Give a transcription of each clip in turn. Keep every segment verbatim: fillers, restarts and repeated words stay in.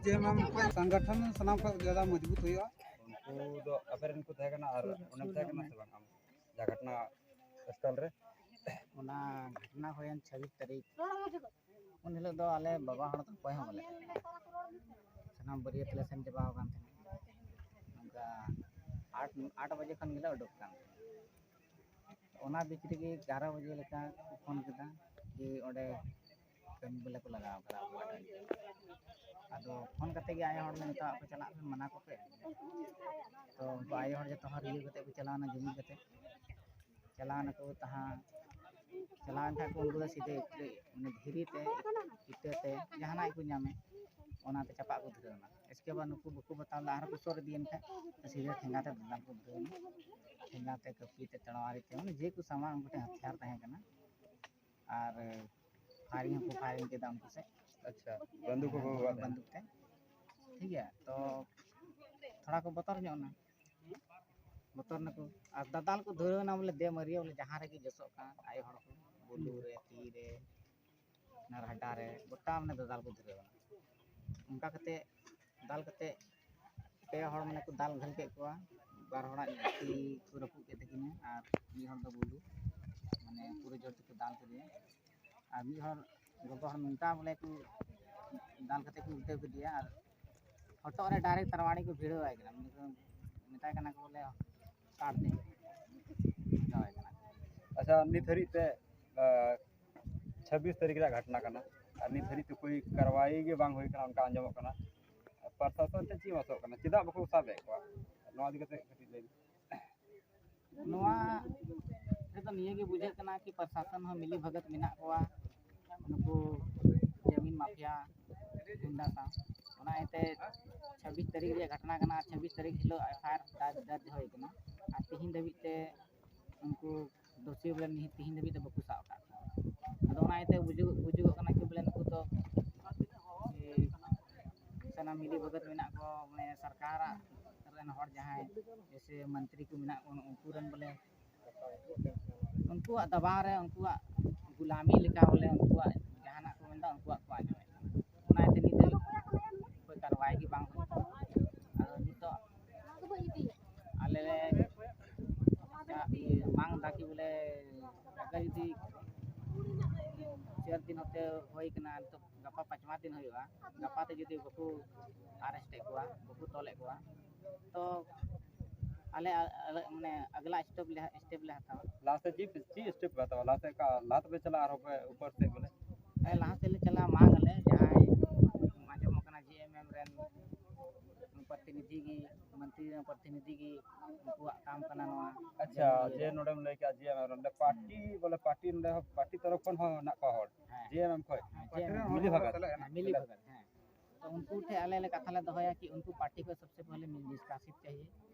ᱡᱮ ᱢᱮᱢ ᱥᱚᱝᱜᱚᱴᱷᱚᱱ ᱥᱟᱱᱟᱢ ᱠᱷᱚᱱ ᱡᱟᱫᱟ ᱢᱚᱡᱽᱵᱩᱛ ᱦᱩᱭᱩᱜᱼᱟ᱾ ᱩᱱᱠᱩ ᱫᱚ ᱟᱯᱮ ᱨᱮᱱ ᱠᱚ ᱛᱟᱦᱮᱸ ᱠᱟᱱᱟ ᱟᱨ ᱚᱸᱰᱮᱢ ᱛᱟᱦᱮᱸ ᱠᱟᱱᱟ ᱥᱮ ᱵᱟᱝ ᱟᱢ? ᱡᱟᱦᱟᱸ ᱜᱷᱚᱴᱱᱟ ᱥᱛᱷᱚᱞ ᱨᱮ? ᱚᱱᱟ ᱜᱷᱚᱴᱱᱟ ᱦᱩᱭᱮᱱ ᱪᱷᱟᱵᱵᱤᱥ ᱛᱟᱹᱨᱤᱠᱷ᱾ ᱩᱱ ᱦᱤᱞᱳᱜ ᱫᱚ ᱟᱞᱮ ᱵᱟᱵᱟ ᱦᱚᱲ ᱫᱚ ᱚᱠᱚᱭ ᱦᱚᱸ ᱵᱟᱞᱮ ᱛᱟᱦᱮᱸ ᱠᱟᱱᱟ᱾ ᱥᱟᱱᱟᱢ ᱵᱟᱹᱨᱭᱟᱹᱛ ᱞᱮ ᱥᱮᱱ ᱪᱟᱵᱟ ᱟᱠᱟᱱ ᱛᱟᱦᱮᱸᱱᱟ᱾ ᱱᱚᱝᱠᱟ ᱟᱴ, ᱟᱴ ᱵᱟᱡᱮ ᱠᱷᱚᱱ ᱜᱮᱞᱮ ᱩᱰᱩᱠ ᱟᱠᱟᱱ ᱛᱟᱦᱮᱸᱱᱟ᱾ ᱚᱱᱟ ᱵᱤᱪ ᱨᱮᱜᱮ ᱮᱜᱟᱨᱚ ᱵᱟᱡᱮ ᱞᱮᱠᱟ ᱠᱚ ᱯᱷᱳᱱ ᱠᱮᱫᱟ ᱡᱮ ᱚᱸᱰᱮ ᱠᱟᱹᱢᱤ ᱵᱚᱞᱮ ᱠᱚ ᱞᱟᱜᱟᱣ ᱠᱟᱫᱟ ᱟᱵᱚ ᱟᱹᱰᱤ ᱡᱳᱨ᱾ ᱟᱫᱚ ᱯᱷᱳᱱ ᱠᱟᱛᱮ ᱜᱮ ᱟᱭᱳ ᱦᱚᱲ ᱞᱮ ᱢᱮᱛᱟᱣᱟᱫ ᱠᱚ, "ᱪᱟᱞᱟᱜ ᱯᱮ, ᱢᱟᱱᱟ ᱠᱚᱯᱮ᱾" ᱛᱚ ᱩᱱᱠᱩ ᱟᱭᱳ ᱦᱚᱲ ᱡᱚᱛᱚ ᱦᱚᱲ ᱨᱤᱭᱟᱹᱣ ᱠᱟᱛᱮ ᱠᱚ ᱪᱟᱞᱟᱣᱱᱟ, ᱡᱩᱢᱤᱫ ᱠᱟᱛᱮ ᱪᱟᱞᱟᱣ ᱱᱟᱠᱚ᱾ ᱛᱟᱦᱟᱸ ᱪᱟᱞᱟᱣᱮᱱ ᱠᱷᱟᱡ ᱠᱚ ᱩᱱᱠᱩ ᱫᱚ ᱥᱤᱫᱷᱟᱹ ᱢᱟᱱᱮ ᱫᱷᱤᱨᱤ ᱛᱮ, ᱤᱴᱟᱹ ᱛᱮ, ᱡᱟᱦᱟᱱᱟᱜ ᱜᱮᱠᱚ ᱧᱟᱢᱮ, ᱚᱱᱟᱛᱮ ᱪᱟᱯᱟᱫ ᱠᱚ ᱫᱷᱩᱨᱟᱹᱣᱱᱟ᱾ ᱮᱥᱠᱮ ᱵᱟᱫ ᱱᱩᱠᱩ ᱵᱟᱠᱚ ᱵᱟᱛᱟᱣ ᱞᱮᱫᱟ, ᱟᱨᱦᱚᱸ ᱠᱚ ᱥᱩᱨ ᱤᱫᱤᱭᱮᱱ ᱠᱷᱟᱡ ᱥᱤᱫᱷᱟᱹ ᱴᱷᱮᱸᱜᱟ ᱛᱮ ᱫᱟᱞ ᱠᱚ ᱫᱷᱩᱨᱟᱹᱣᱱᱟ᱾ ᱴᱷᱮᱸᱜᱟ ᱛᱮ, ᱠᱟᱹᱯᱤ ᱛᱮ, ᱛᱟᱲᱣᱟᱨᱤ ᱛᱮ, ᱢᱟᱱᱮ ᱡᱮ ᱠᱚ ᱥᱟᱢᱟᱱ ᱩᱱᱠᱩ ᱴᱷᱮᱱ ᱦᱟᱛᱤᱭᱟᱨ ᱛᱟᱦᱮᱸ ᱠᱟᱱᱟ᱾ ᱟᱨ ᱯᱷᱟᱭᱨᱤᱝ ᱦᱚᱸᱠᱚ ᱯᱷᱟᱭᱨᱤᱝ ᱠᱮᱫᱟ ᱩᱱᱠᱩ ᱥᱮᱫ᱾ ᱟᱪᱪᱷᱟ, ᱵᱟᱱᱫᱩᱠ ᱠᱚ ᱜᱚᱜ ᱠᱟᱫᱟ? ᱵᱟᱱᱫᱩᱠ ᱛᱮ, ᱴᱷᱤᱠ ᱜᱮᱭᱟ᱾ ᱛᱚ ᱛᱷᱚᱲᱟ ᱠᱚ ᱵᱚᱛᱚᱨ ᱧᱚᱜ ᱮᱱᱟ, ᱵᱚᱛᱚᱨ ᱱᱟᱠᱚ᱾ ᱟᱨ ᱫᱟᱫᱟᱞ ᱠᱚ ᱫᱷᱩᱨᱟᱹᱣ ᱮᱱᱟ, ᱵᱚᱞᱮ ᱫᱮ ᱢᱟᱹᱨᱤᱭᱟ, ᱵᱚᱞᱮ ᱡᱟᱦᱟᱸ ᱨᱮᱜᱮ ᱡᱚᱥᱚᱜ ᱠᱟᱱ ᱟᱭᱳ ᱦᱚᱲ ᱠᱚ, ᱵᱩᱞᱩ ᱨᱮ, ᱛᱤ ᱨᱮ, ᱚᱱᱟ ᱨᱟᱦᱰᱟ ᱨᱮ, ᱜᱚᱴᱟ ᱢᱟᱱᱮ ᱫᱟᱫᱟᱞ ᱠᱚ ᱫᱷᱩᱨᱟᱹᱣ ᱮᱱᱟ᱾ ᱚᱱᱠᱟ ᱠᱟᱛᱮ ᱫᱟᱞ ᱠᱟᱛᱮ ᱯᱮ ᱦᱚᱲ ᱢᱟᱱᱮ ᱠᱚ ᱫᱟᱞ ᱜᱷᱟᱹᱞ ᱠᱮᱫ ᱠᱚᱣᱟ᱾ ᱵᱟᱨ ᱦᱚᱲᱟᱜ ᱛᱤ ᱠᱚ ᱨᱟᱹᱯᱩᱫ ᱠᱮᱫ ᱛᱟᱹᱠᱤᱱᱟ ᱟᱨ ᱢᱤᱫ ᱦᱚᱲ ᱫᱚ ᱵᱩᱞᱩ, ᱢᱟᱱᱮ ᱯᱩᱨᱟᱹ ᱡᱳᱨ ᱛᱮᱠᱚ ᱫᱟᱞ ᱠᱮᱫᱮᱭᱟ᱾ ᱟᱨ ᱢᱤᱫ ᱦᱚᱲ ᱜᱚᱜᱚ ᱦᱚᱲ ᱱᱚᱝᱠᱟ ᱵᱚᱞᱮ ᱠᱚ ᱫᱟᱞ ᱠᱟᱛᱮ ᱠᱚ ᱩᱞᱴᱟᱹᱣ ᱠᱮᱫᱮᱭᱟ ᱟᱨ ᱦᱚᱴᱚᱜ ᱨᱮ ᱰᱟᱭᱨᱮᱠᱴ ᱛᱟᱨᱣᱟᱲᱤ ᱠᱚ ᱵᱷᱤᱲᱟᱹᱣ ᱟᱭ ᱠᱟᱱᱟ, ᱢᱮᱛᱟᱭ ᱠᱟᱱᱟ ᱠᱚ ᱵᱚᱞᱮ ᱠᱟᱴ ᱫᱮ, ᱢᱮᱛᱟᱣᱟᱭ ᱠᱟᱱᱟ᱾ ᱟᱪᱪᱷᱟ, ᱱᱤᱛ ᱦᱟᱹᱨᱤᱡ ᱛᱮ ᱪᱷᱟᱵᱵᱤᱥ ᱛᱟᱹᱨᱤᱠᱷ ᱨᱮᱭᱟᱜ ᱜᱷᱚᱴᱱᱟ ᱠᱟᱱᱟ ᱟᱨ ᱱᱤᱛ ᱦᱟᱹᱨᱤᱡ ᱛᱮ ᱠᱳᱭ ᱠᱟᱨᱣᱟᱭ ᱜᱮ ᱵᱟᱝ ᱦᱩᱭ ᱠᱟᱱᱟ, ᱚᱱᱠᱟ ᱟᱸᱡᱚᱢᱚᱜ ᱠᱟᱱᱟ᱾ ᱯᱨᱚᱥᱟᱥᱚᱱ ᱴᱷᱮᱱ ᱪᱮᱫ ᱮᱢ ᱟᱥᱚᱜ ᱠᱟᱱᱟ, ᱪᱮᱫᱟᱜ ᱵᱟᱠᱚ ᱥᱟᱵᱮᱫ ᱠᱚᱣᱟ? ᱱᱚᱣᱟ ᱤᱫᱤ ᱠᱟᱛᱮ ᱠᱟᱹᱴᱤᱡ ᱞᱟᱹᱭ ᱢᱮ᱾ ᱱᱚᱣᱟ ᱨᱮᱫᱚ ᱱᱤᱭᱟᱹ ᱜᱮ ᱵᱩᱡᱷᱟᱹᱜ ᱠᱟᱱᱟ ᱠᱤ ᱯᱨᱚᱥᱟᱥᱚᱱ ᱦᱚᱸ ᱢᱤᱞᱤ ᱵᱷᱚᱜᱚᱛ ᱢᱮᱱᱟᱜ ᱠᱚᱣᱟ ᱱᱩᱠᱩ ᱡᱟᱢᱤᱱ ᱢᱟᱯᱷᱤᱭᱟ ᱜᱩᱱᱰᱟ ᱥᱟᱶ᱾ ᱚᱱᱟ ᱤᱭᱟᱹᱛᱮ ᱪᱷᱟᱵᱵᱤᱥ ᱛᱟᱹᱨᱤᱠᱷ ᱨᱮᱭᱟᱜ ᱜᱷᱚᱴᱱᱟ ᱠᱟᱱᱟ, ᱟᱨ ᱪᱷᱟᱵᱵᱤᱥ ᱛᱟᱹᱨᱤᱠᱷ ᱦᱤᱞᱳᱜ ᱮᱯᱷ ᱟᱭ ᱟᱨ ᱫᱟᱨᱡᱽ, ᱫᱟᱨᱡᱽ ᱦᱩᱭ ᱠᱟᱱᱟ, ᱟᱨ ᱛᱤᱦᱤᱧ ᱫᱷᱟᱹᱵᱤᱡ ᱛᱮ ᱩᱱᱠᱩ ᱫᱳᱥᱤ ᱵᱚᱞᱮ ᱱᱤᱦᱟᱹᱛ ᱛᱤᱦᱤᱧ ᱫᱷᱟᱹᱵᱤᱡ ᱛᱮ ᱵᱟᱠᱚ ᱥᱟᱵ ᱟᱠᱟᱫ ᱠᱚᱣᱟ᱾ ᱟᱫᱚ ᱚᱱᱟ ᱤᱭᱟᱹᱛᱮ ᱵᱩᱡᱩᱜ, ᱵᱩᱡᱩᱜᱚᱜ ᱠᱟᱱᱟ ᱠᱤ ᱵᱚᱞᱮ ᱱᱩᱠᱩ ᱫᱚ, ᱮ, ᱥᱟᱱᱟᱢ ᱢᱤᱞᱤ ᱵᱷᱚᱜᱚᱛ ᱢᱮᱱᱟᱜ ᱠᱚ, ᱢᱟᱱᱮ ᱥᱚᱨᱠᱟᱨᱟᱜ ᱨᱮᱱ ᱦᱚᱲ ᱡᱟᱦᱟᱸᱭ ᱡᱮᱭᱥᱮ ᱢᱚᱱᱛᱨᱤ ᱠᱚ ᱢᱮᱱᱟᱜ ᱠᱚ, ᱩᱱᱠᱩ ᱨᱮᱱ ᱵᱚᱞᱮ ᱩᱱᱠᱩᱣᱟᱜ ᱫᱟᱵᱟᱣ ᱨᱮ, ᱩᱱᱠᱩᱣᱟᱜ ᱜᱩᱞᱟᱢᱤ ᱞᱮᱠᱟ ᱵᱚᱞᱮ ᱩᱱᱠᱩᱣᱟᱜ ᱡᱟᱦᱟᱱᱟᱜ ᱠᱚ ᱢᱮᱱᱫᱟ, ᱩᱱᱠᱩᱣᱟᱜ ᱠᱚ ᱟᱸᱡᱚᱢᱮᱫ ᱠᱟᱱᱟ᱾ ᱚᱱᱟ ᱤᱭᱟᱹᱛᱮ ᱱᱤᱛ ᱫᱷᱟᱹᱵᱤᱡ ᱡᱩᱫᱤ ᱪᱟᱨ ᱫᱤᱱ ᱦᱚᱛᱮ ᱦᱩᱭ ᱠᱟᱱᱟ, ᱱᱤᱛᱚᱜ ᱜᱟᱯᱟ ᱯᱟᱸᱪᱣᱟ ᱫᱤᱱ ᱦᱩᱭᱩᱜᱼᱟ, ᱜᱟᱯᱟ ᱛᱮ ᱡᱩᱫᱤ ᱵᱟᱠᱚ arrest ᱮᱫ ᱠᱚᱣᱟ, ᱵᱟᱠᱚ ᱛᱚᱞᱮᱫ ᱠᱚᱣᱟ, ᱛᱚ ᱟᱞᱮ, ᱟᱞᱮ ᱢᱟᱱᱮ ᱟᱜᱽᱞᱟ step ᱞᱮ, step ᱞᱮ ᱦᱟᱛᱟᱣᱟ᱾ ᱞᱟᱦᱟ ᱥᱮᱫ ᱪᱮᱫ, ᱪᱮᱫ step ᱯᱮ ᱦᱟᱛᱟᱣᱟ? ᱞᱟᱦᱟ ᱥᱮᱫ ᱠᱟ-, ᱞᱟᱦᱟ ᱛᱮᱯᱮ ᱪᱟᱞᱟᱜᱼᱟ ᱟᱨᱦᱚᱸ ᱯᱮ ᱩᱯᱚᱨ ᱥᱮᱫ ᱵᱚᱞᱮ? ᱦᱮᱸ, ᱞᱟᱦᱟ ᱥᱮᱫ ᱞᱮ ᱪᱟᱞᱟᱜᱼᱟ, ᱢᱟᱜᱽ ᱟᱞᱮ ᱡᱟᱦᱟᱸᱭ ᱟᱸᱡᱚᱢᱚᱜ ᱠᱟᱱᱟ GMM ᱨᱮᱱ ᱯᱨᱚᱛᱤᱱᱤᱫᱷᱤ ᱜᱮ, ᱢᱚᱱᱛᱨᱤ ᱨᱮᱱ ᱯᱨᱚᱛᱤᱱᱤᱫᱷᱤ ᱜᱮ ᱩᱱᱠᱩᱣᱟᱜ ᱠᱟᱢ ᱠᱟᱱᱟ ᱱᱚᱣᱟ᱾ ᱟᱪᱪᱷᱟ, ᱡᱮ ᱡᱮ ᱱᱚᱰᱮᱢ ᱞᱟᱹᱭ ᱠᱮᱫᱟ GMM ᱨᱮᱱ, ᱱᱚᱰᱮ ᱯᱟᱨᱴᱤ ᱵᱚᱞᱮ, ᱯᱟᱨᱴᱤ ᱱᱚᱰᱮ ᱦᱚᱸ, ᱯᱟᱨᱴᱤ ᱛᱚᱨᱚᱯ ᱠᱷᱚᱱ ᱦᱚᱸ ᱢᱮᱱᱟᱜ ᱠᱚᱣᱟ ᱦᱚᱲ, ᱦᱮᱸ᱾ GMM ᱠᱷᱚᱱ? ᱦᱮᱸ, ᱡᱮ ᱢᱤᱞᱤ ᱵᱷᱟᱜᱟᱛ᱾ ᱦᱮᱸ, ᱢᱤᱞᱤ ᱵᱷᱟᱜᱟᱛ, ᱦᱮᱸ᱾ ᱛᱚ ᱩᱱᱠᱩ ᱴᱷᱮᱱ ᱟᱞᱮ ᱞᱮ ᱠᱟᱛᱷᱟ ᱞᱮ ᱫᱚᱦᱚᱭᱟ ᱠᱤ ᱩᱱᱠᱩ ᱯᱟᱨᱴᱤ ᱠᱚ ᱥᱚᱵᱥᱮ ᱯᱚᱦᱞᱮ ᱱᱤᱥᱠᱟᱥᱤᱛ ᱪᱟᱦᱤᱭᱮ,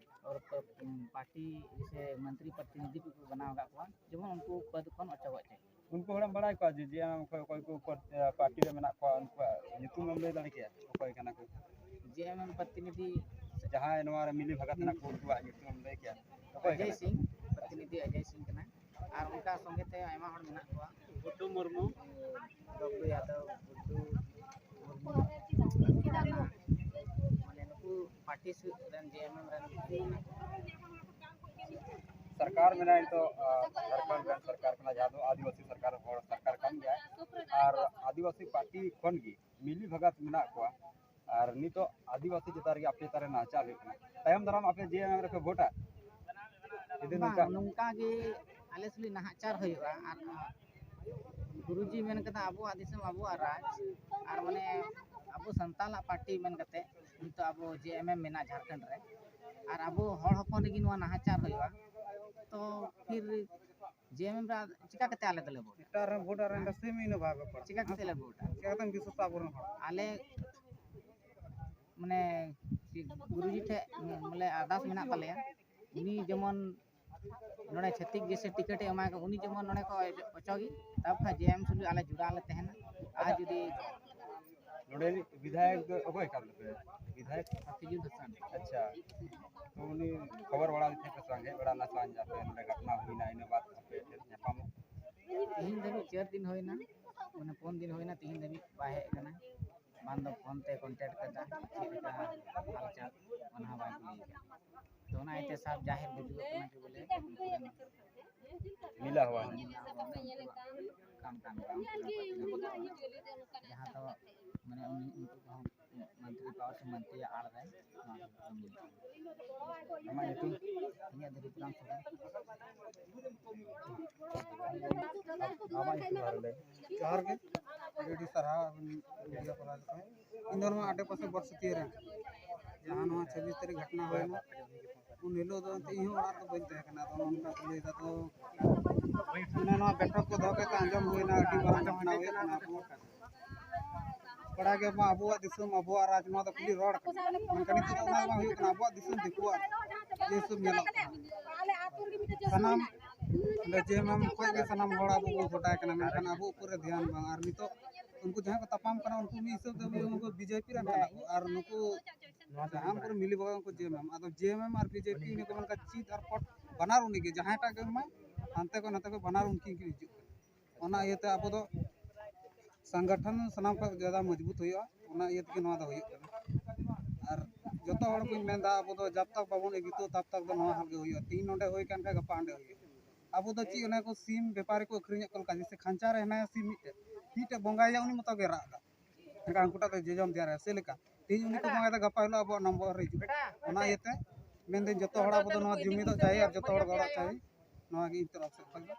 ᱟᱨ ᱯᱟᱨᱴᱤ ᱥᱮ ᱢᱚᱱᱛᱨᱤ ᱯᱨᱚᱛᱤᱱᱤᱫᱷᱤ ᱠᱚ ᱵᱮᱱᱟᱣ ᱟᱠᱟᱫ ᱠᱚᱣᱟ, ᱡᱮᱢᱚᱱ ᱩᱱᱠᱩ ᱯᱚᱫ ᱠᱷᱚᱱ ᱚᱪᱚᱜᱚᱜ ᱪᱟᱦᱤᱭᱮ᱾ ᱩᱱᱠᱩ ᱦᱚᱲᱮᱢ ᱵᱟᱲᱟᱭ ᱠᱚᱣᱟ ᱡᱮ, ᱡᱮ ᱚᱠᱚᱭ, ᱚᱠᱚᱭ ᱠᱚ ᱯᱟᱨᱴᱤ ᱨᱮ ᱢᱮᱱᱟᱜ ᱠᱚᱣᱟ, ᱩᱱᱠᱩᱣᱟᱜ ᱧᱩᱛᱩᱢ ᱮᱢ ᱞᱟᱹᱭ ᱫᱟᱲᱮ ᱠᱮᱭᱟ ᱚᱠᱚᱭ ᱠᱟᱱᱟ ᱠᱚ? GMM ᱯᱨᱚᱛᱤᱱᱤᱫᱷᱤ ᱡᱟᱦᱟᱸᱭ ᱱᱚᱣᱟ ᱨᱮ ᱢᱤᱞᱤ ᱵᱷᱟᱜᱟᱛ ᱢᱮᱱᱟᱜ ᱠᱚ, ᱩᱱᱠᱩᱣᱟᱜ ᱧᱩᱛᱩᱢ ᱮᱢ ᱞᱟᱹᱭ ᱠᱮᱭᱟ ᱚᱠᱚᱭ ᱚᱡᱚᱭ ᱠᱟᱱᱟ ᱠᱚ? ᱥᱤᱝ, ᱯᱨᱚᱛᱤᱱᱤᱫᱷᱤ ᱚᱡᱚᱭ ᱥᱤᱝ ᱠᱟᱱᱟᱭ᱾ ᱟᱨ ᱚᱱᱠᱟ ᱥᱚᱸᱜᱮ ᱛᱮ ᱟᱭᱢᱟ ᱦᱚᱲ ᱢᱮᱱᱟᱜ ᱠᱚᱣᱟ᱾ ᱜᱩᱰᱰᱩ ᱢᱩᱨᱢᱩ᱾ ᱵᱟᱵᱞᱩ ᱭᱟᱫᱚᱵ, ᱜᱩᱰᱰᱩ ᱢᱩᱨᱢᱩ, ᱢᱟᱱᱮ ᱱᱩᱠᱩ ᱯᱟᱨᱴᱤ ᱥᱩ-, ᱨᱮᱱ, GMM ᱨᱮᱱ᱾ ᱥᱚᱨᱠᱟᱨ ᱢᱮᱱᱟᱭᱟ ᱱᱤᱛᱚᱜ, ᱟ, ᱡᱷᱟᱲᱠᱷᱚᱸᱰ ᱨᱮᱱ ᱥᱚᱨᱠᱟᱨ ᱠᱟᱱᱟ, ᱡᱟᱦᱟᱸ ᱫᱚ ᱟᱹᱫᱤᱵᱟᱹᱥᱤ ᱥᱚᱨᱠᱟᱨ, ᱦᱚᱲ ᱥᱚᱨᱠᱟᱨ ᱠᱟᱱ ᱜᱮᱭᱟ᱾ ᱟᱨ ᱟᱹᱫᱤᱵᱟᱹᱥᱤ ᱯᱟᱨᱴᱤ ᱠᱷᱚᱱ ᱜᱮ ᱢᱤᱞᱤ ᱵᱷᱟᱜᱟᱛ ᱢᱮᱱᱟᱜ ᱠᱚᱣᱟ᱾ ᱟᱨ ᱱᱤᱛᱚᱜ ᱟᱹᱫᱤᱵᱟᱹᱥᱤ ᱪᱮᱛᱟᱱ ᱨᱮᱜᱮ ᱟᱯᱮ ᱪᱮᱛᱟᱱ ᱨᱮ ᱱᱟᱦᱟᱪᱟᱨ ᱦᱩᱭᱩᱜ ᱠᱟᱱᱟ, ᱛᱟᱭᱚᱢ ᱫᱟᱨᱟᱢ ᱟᱯᱮ GMM ᱨᱮᱯᱮ ᱵᱷᱳᱴᱟ? ᱡᱩᱫᱤ ᱵᱟᱝ, ᱱᱚᱝᱠᱟ ᱱᱚᱝᱠᱟ ᱜᱮ ᱟᱞᱮ ᱥᱩᱫᱷᱩ ᱱᱟᱦᱟᱪᱟᱨ ᱦᱩᱭᱩᱜᱼᱟ᱾ ᱟᱨ ᱜᱩᱨᱩᱡᱤ ᱢᱮᱱ ᱠᱟᱫᱟ ᱟᱵᱚᱣᱟᱜ ᱫᱤᱥᱚᱢ ᱟᱵᱚᱣᱟᱜ ᱨᱟᱡᱽ, ᱟᱨ ᱢᱟᱱᱮ ᱟᱵᱚ ᱥᱟᱱᱛᱟᱞᱟᱜ ᱯᱟᱨᱴᱤ ᱢᱮᱱ ᱠᱟᱛᱮ ᱱᱤᱛᱚᱜ ᱟᱵᱚ GMM ᱢᱮᱱᱟᱜᱼᱟ ᱡᱷᱟᱲᱠᱷᱚᱸᱰ ᱨᱮ, ᱟᱨ ᱟᱵᱚ ᱦᱚᱲ ᱦᱚᱯᱚᱱ ᱨᱮᱜᱮ ᱱᱚᱣᱟ ᱱᱟᱦᱟᱪᱟᱨ ᱦᱩᱭᱩᱜᱼᱟ, ᱛᱚ ᱯᱷᱤᱨ GMM ᱨᱮ ᱪᱤᱠᱟ ᱠᱟᱛᱮ ᱟᱞᱮ ᱫᱚᱞᱮ ᱵᱷᱳᱴᱟ? ᱮᱴᱟᱜ ᱨᱮᱱ ᱵᱷᱳᱴ ᱟᱨ ᱮᱱᱰᱟ ᱥᱮᱢ ᱤᱱᱟᱹ ᱵᱷᱟᱜᱽ ᱯᱟᱲᱟᱜ᱾ ᱪᱤᱠᱟ ᱠᱟᱛᱮ ᱞᱮ ᱵᱷᱳᱴᱟ? ᱪᱤᱠᱟ ᱠᱟᱛᱮᱢ ᱵᱤᱥᱣᱟᱥᱟ ᱟᱵᱚᱨᱮᱱ ᱦᱚᱲ? ᱟᱞᱮ ᱢᱟᱱᱮ ᱜᱩᱨᱩᱡᱤ ᱴᱷᱮᱡ ᱵᱚᱞᱮ ᱟᱨᱫᱟᱥ ᱢᱮᱱᱟᱜ ᱛᱟᱞᱮᱭᱟ, ᱩᱱᱤ ᱡᱮᱢᱚᱱ ᱱᱚᱰᱮ ᱪᱷᱟᱹᱛᱤᱠ ᱡᱮᱥᱮ ᱴᱤᱠᱤᱴ ᱮ ᱮᱢᱟᱭ ᱠᱟᱱᱟ, ᱩᱱᱤ ᱡᱮᱢᱚᱱ ᱱᱚᱰᱮ ᱠᱚ ᱚᱪᱚᱜᱮ, ᱛᱟᱨᱯᱚᱨ GMM ᱥᱩᱫᱷᱩ ᱟᱞᱮ ᱡᱩᱫᱟᱹ ᱟᱞᱮ ᱛᱟᱦᱮᱱᱟ᱾ ᱟᱨ ᱡᱩᱫᱤ ᱱᱚᱰᱮ ᱨᱤᱱᱤᱡ ᱵᱤᱫᱷᱟᱭᱚᱠ ᱫᱚ ᱚᱠᱚᱭ ᱠᱟᱱ ᱛᱟᱯᱮᱭᱟ? ᱵᱤᱫᱷᱟᱭᱚᱠ? ᱦᱟᱯᱤᱡᱩᱞ ᱦᱟᱥᱟᱱ᱾ ᱟᱪᱪᱷᱟ, ᱛᱚ ᱩᱱᱤ ᱠᱷᱚᱵᱚᱨ ᱵᱟᱲᱟ ᱞᱮᱫ ᱛᱟᱦᱮᱸ ᱯᱮ ᱥᱮ ᱵᱟᱝ? ᱦᱮᱡ ᱵᱟᱲᱟ ᱞᱮᱱᱟ ᱥᱮ ᱵᱟᱝ? ᱟᱯᱮ ᱱᱚᱰᱮ ᱜᱷᱚᱴᱚᱱᱟ ᱦᱩᱭᱱᱟ, ᱤᱱᱟᱹ ᱵᱟᱫ ᱟᱯᱮ ᱴᱷᱮᱱ ᱧᱟᱯᱟᱢᱚᱜ? ᱛᱤᱦᱤᱧ ᱫᱷᱟᱹᱵᱤᱡ ᱪᱟᱨ ᱫᱤᱱ ᱦᱩᱭᱱᱟ, ᱢᱟᱱᱮ ᱯᱩᱱ ᱫᱤᱱ ᱦᱩᱭᱱᱟ, ᱛᱤᱦᱤᱧ ᱫᱷᱟᱹᱵᱤᱡ ᱵᱟᱭ ᱦᱮᱡ ᱟᱠᱟᱱᱟ᱾ ᱵᱟᱝ ᱫᱚ ᱯᱷᱳᱱ ᱛᱮ ᱠᱚᱱᱴᱮᱠᱴ ᱠᱟᱫᱟ, ᱪᱮᱫ ᱞᱮᱠᱟ ᱦᱟᱞᱪᱟᱞ, ᱚᱱᱟ ᱦᱚᱸ ᱵᱟᱭ ᱠᱩᱞᱤ ᱟᱠᱟᱫᱟ᱾ ᱛᱚ ᱚᱱᱟ ᱤᱭᱟᱹᱛᱮ ᱥᱟᱨ ᱡᱟᱦᱮᱨ ᱵᱩᱡᱩᱜᱚᱜ ᱠᱟᱱᱟ ᱡᱮ ᱵᱚᱞᱮ ᱩᱱᱠᱩ ᱨᱮᱱ मिला हुआ है। काम काम काम। ᱡᱟᱦᱟᱸ ᱫᱚ ᱢᱟᱱᱮ ᱩᱱᱤ ᱩᱱᱠᱩ ᱠᱚᱦᱚᱸ ᱢᱚᱱᱛᱨᱤ ᱯᱟᱣᱟᱨ ᱥᱮ ᱢᱚᱱᱛᱨᱤᱭᱟᱜ ᱟᱲ ᱨᱮ ᱱᱚᱣᱟ ᱠᱚ ᱠᱟᱹᱢᱤ᱾ ᱟᱢᱟᱜ ᱧᱩᱛᱩᱢ? ᱤᱧᱟᱹᱜ ᱫᱚ ᱨᱩᱯᱨᱟᱢ ᱥᱚᱨᱮᱱ᱾ ᱟᱢᱟᱜ ᱧᱩᱛᱩᱢ ᱟᱨ ᱞᱟᱹᱭ᱾ ᱡᱚᱦᱟᱨ ᱜᱮ, ᱟᱹᱰᱤ ᱟᱹᱰᱤ ᱥᱟᱨᱦᱟᱣ ᱢᱤᱰᱤᱭᱟ ᱠᱚᱨᱟᱣ ᱞᱮᱠᱷᱟᱱ᱾ ᱤᱧ ᱫᱚ ᱱᱚᱣᱟ ᱟᱰᱮ ᱯᱟᱥᱮ ᱵᱚᱨᱥᱚᱛᱤᱭᱟᱹ ᱨᱮᱱ, ᱡᱟᱦᱟᱸ ᱱᱚᱣᱟ ᱪᱷᱟᱵᱵᱤᱥ ᱛᱟᱹᱨᱤᱠᱷ ᱜᱷᱚᱴᱱᱟ ᱦᱩᱭᱱᱟ, ᱩᱱ ᱦᱤᱞᱳᱜ ᱫᱚ ᱮᱱᱛᱮ ᱤᱧ ᱦᱚᱸ ᱚᱲᱟᱜ ᱨᱮ ᱵᱟᱹᱧ ᱛᱟᱦᱮᱸ ᱠᱟᱱᱟ᱾ ᱟᱫᱚ ᱱᱚᱝᱠᱟ ᱠᱚ ᱞᱟᱹᱭ ᱫᱟ, ᱛᱚ ᱚᱱᱮ ᱱᱚᱣᱟ ᱵᱮᱴᱷᱚᱠ ᱠᱚ ᱫᱚᱦᱚ ᱠᱟᱛᱮ ᱟᱸᱡᱚᱢ ᱦᱩᱭᱱᱟ, ᱟᱹᱰᱤ ᱢᱟᱨᱟᱝ ᱜᱷᱚᱴᱱᱟ ᱦᱩᱭᱩᱜ ᱠᱟᱱᱟ᱾ ᱟᱵᱚ ᱠᱚᱲᱟ ᱜᱮ ᱢᱟ ᱟᱵᱚᱣᱟᱜ ᱫᱤᱥᱚᱢ, ᱟᱵᱚᱣᱟᱜ ᱨᱟᱡᱽ, ᱱᱚᱣᱟ ᱫᱚ ᱠᱷᱟᱹᱞᱤ ᱨᱚᱲ ᱠᱟᱱᱟ, ᱢᱮᱱᱠᱷᱟᱱ ᱱᱤᱛᱚᱜ ᱫᱚ ᱚᱱᱟ ᱵᱟᱝ ᱦᱩᱭᱩᱜ ᱠᱟᱱᱟ᱾ ᱟᱵᱚᱣᱟᱜ ᱫᱤᱥᱚᱢ ᱫᱤᱠᱩᱣᱟᱜ ᱡᱮ ᱦᱤᱥᱟᱹᱵ ᱧᱮᱞᱚᱜ ᱠᱟᱱᱟ, ᱥᱟᱱᱟᱢ ᱚᱸᱰᱮ ᱡᱮ ᱮᱢ ᱮᱢ ᱠᱷᱚᱱ ᱜᱮ ᱥᱟᱱᱟᱢ ᱦᱚᱲ ᱟᱵᱚ ᱵᱚᱱ ᱜᱚᱴᱟᱭ ᱠᱟᱱᱟ, ᱢᱮᱱᱠᱷᱟᱱ ᱟᱵᱚ ᱩᱯᱚᱨ ᱨᱮ ᱫᱷᱮᱭᱟᱱ ᱵᱟᱝ᱾ ᱟᱨ ᱱᱤᱛᱚᱜ ᱩᱱᱠᱩ ᱡᱟᱦᱟᱸᱭ ᱠᱚ ᱛᱟᱯᱟᱢ ᱠᱟᱱᱟ, ᱩᱱᱠᱩ ᱢᱤᱫ ᱦᱤᱥᱟᱹᱵ ᱛᱮ ᱩᱱᱠᱩ ᱵᱤᱡᱮᱯᱤ ᱨᱮᱱ ᱠᱟᱱᱟ ᱠᱚ, ᱟᱨ ᱱᱩᱠᱩ ᱡᱟᱦᱟᱸ ᱠᱚᱨᱮ ᱢᱤᱞᱤ ᱵᱟᱜᱟ ᱩᱱᱠᱩ ᱡᱮ ᱮᱢ ᱮᱢ, ᱟᱫᱚ ᱡᱮ ᱮᱢ ᱮᱢ ᱟᱨ ᱵᱤᱡᱮᱯᱤ ᱩᱱᱤ ᱠᱚ ᱢᱮᱱ ᱠᱟᱜ ᱪᱤᱛ ᱟᱨ ᱯᱚᱴ ᱵᱟᱱᱟᱨ ᱩᱱᱤ ᱜᱮ, ᱡᱟᱦᱟᱸᱭ ᱴᱟᱜ ᱜᱮ ᱮᱢᱟᱭ ᱦᱟᱱᱛᱮ ᱠᱷᱚᱱ ᱱᱟᱛᱮ ᱠᱷᱚᱱ ᱵᱟᱱᱟᱨ ᱩᱱᱠᱤᱱ ᱠᱤᱱ ᱦᱤᱡᱩᱜ ᱠᱟᱱᱟ᱾ ᱚᱱᱟ ᱤᱭᱟᱹᱛᱮ ᱟᱵᱚ ᱫᱚ ᱥᱚᱝᱜᱚᱴᱷᱚᱱ ᱥᱟᱱᱟᱢ ᱠᱷᱚᱱ ᱡᱟᱫᱟ ᱢᱚᱡᱽᱵᱩᱛ ᱦᱩᱭᱩᱜᱼᱟ, ᱚᱱᱟ ᱤᱭᱟᱹ ᱛᱮᱜᱮ ᱱᱚᱣᱟ ᱫᱚ ᱦᱩᱭᱩᱜ ᱠᱟᱱᱟ᱾ ᱟᱨ ᱡᱚᱛᱚ ᱦᱚᱲ ᱠᱚᱧ ᱢᱮᱱᱫᱟ, ᱟᱵᱚ ᱫᱚ ᱡᱟᱵ ᱛᱟᱠ ᱵᱟᱵᱚᱱ ᱮᱠᱡᱩᱴᱚᱜᱼᱟ, ᱛᱟᱵ ᱛᱟᱠ ᱫᱚ ᱱᱚᱣᱟ ᱦᱟᱞ ᱜᱮ ᱦᱩᱭᱩᱜᱼᱟ᱾ ᱛᱤᱦᱤᱧ ᱱᱚᱰᱮ ᱦᱩᱭ ᱠᱟᱱ ᱠᱷᱟᱱ ᱜᱟᱯᱟ ᱦᱟᱸᱰᱮ ᱦᱩᱭᱩᱜᱼᱟ᱾ ᱟᱵᱚ ᱫᱚ ᱪᱮᱫ ᱚᱱᱮ ᱠᱚ ᱥᱤᱢ ᱵᱮᱯᱟᱨᱤ ᱠᱚ ᱟᱹᱠᱷᱨᱤᱧᱮᱫ ᱠᱚ ᱞᱮᱠᱟ, ᱡᱮᱭᱥᱮ ᱠᱷᱟᱧᱪᱟ ᱨᱮ ᱦᱮᱱᱟᱭᱟ ᱥᱤᱢ ᱢᱤᱫᱴᱮᱡ, ᱢᱤᱫᱴᱮᱡ ᱵᱚᱸᱜᱟᱭᱮᱭᱟ ᱩᱱᱤ ᱢᱚᱛᱚ ᱜᱮ ᱨᱟᱜ ᱮᱫᱟ, ᱮᱱᱠᱷᱟᱱ ᱦᱟᱹᱱᱠᱩᱴᱟᱜ ᱫᱚ ᱡᱚᱡᱚᱢ ᱫᱮᱭᱟ ᱨᱮ ᱥᱮ ᱞᱮᱠᱟ᱾ ᱛᱤᱦᱤᱧ ᱩᱱᱤ ᱠᱚ ᱵᱚᱸᱜᱟᱭᱮᱫᱟ, ᱜᱟᱯᱟ ᱦᱤᱞᱳᱜ ᱟᱵᱚᱣᱟᱜ ᱱᱚᱢᱵᱚᱨ ᱨᱮ ᱦᱤᱡᱩᱜᱼᱟ᱾ ᱚᱱᱟ ᱤᱭᱟᱹᱛᱮ ᱢᱮᱱᱫᱟᱹᱧ ᱡᱚᱛᱚ ᱦᱚᱲ ᱟᱵᱚ ᱫᱚ ᱱᱚᱣᱟ ᱡᱩᱢᱤᱫᱚᱜ ᱪᱟᱹᱦᱤ ᱟᱨ ᱡᱚᱛᱚ ᱦᱚᱲ ᱜᱚᱲᱚᱜ ᱪᱟᱹᱦᱤ, ᱱᱚᱣᱟ ᱜᱮ ᱤᱧ ᱛᱚᱨᱚᱯ ᱥᱮᱫ ᱠᱷᱚᱱ ᱫᱚ᱾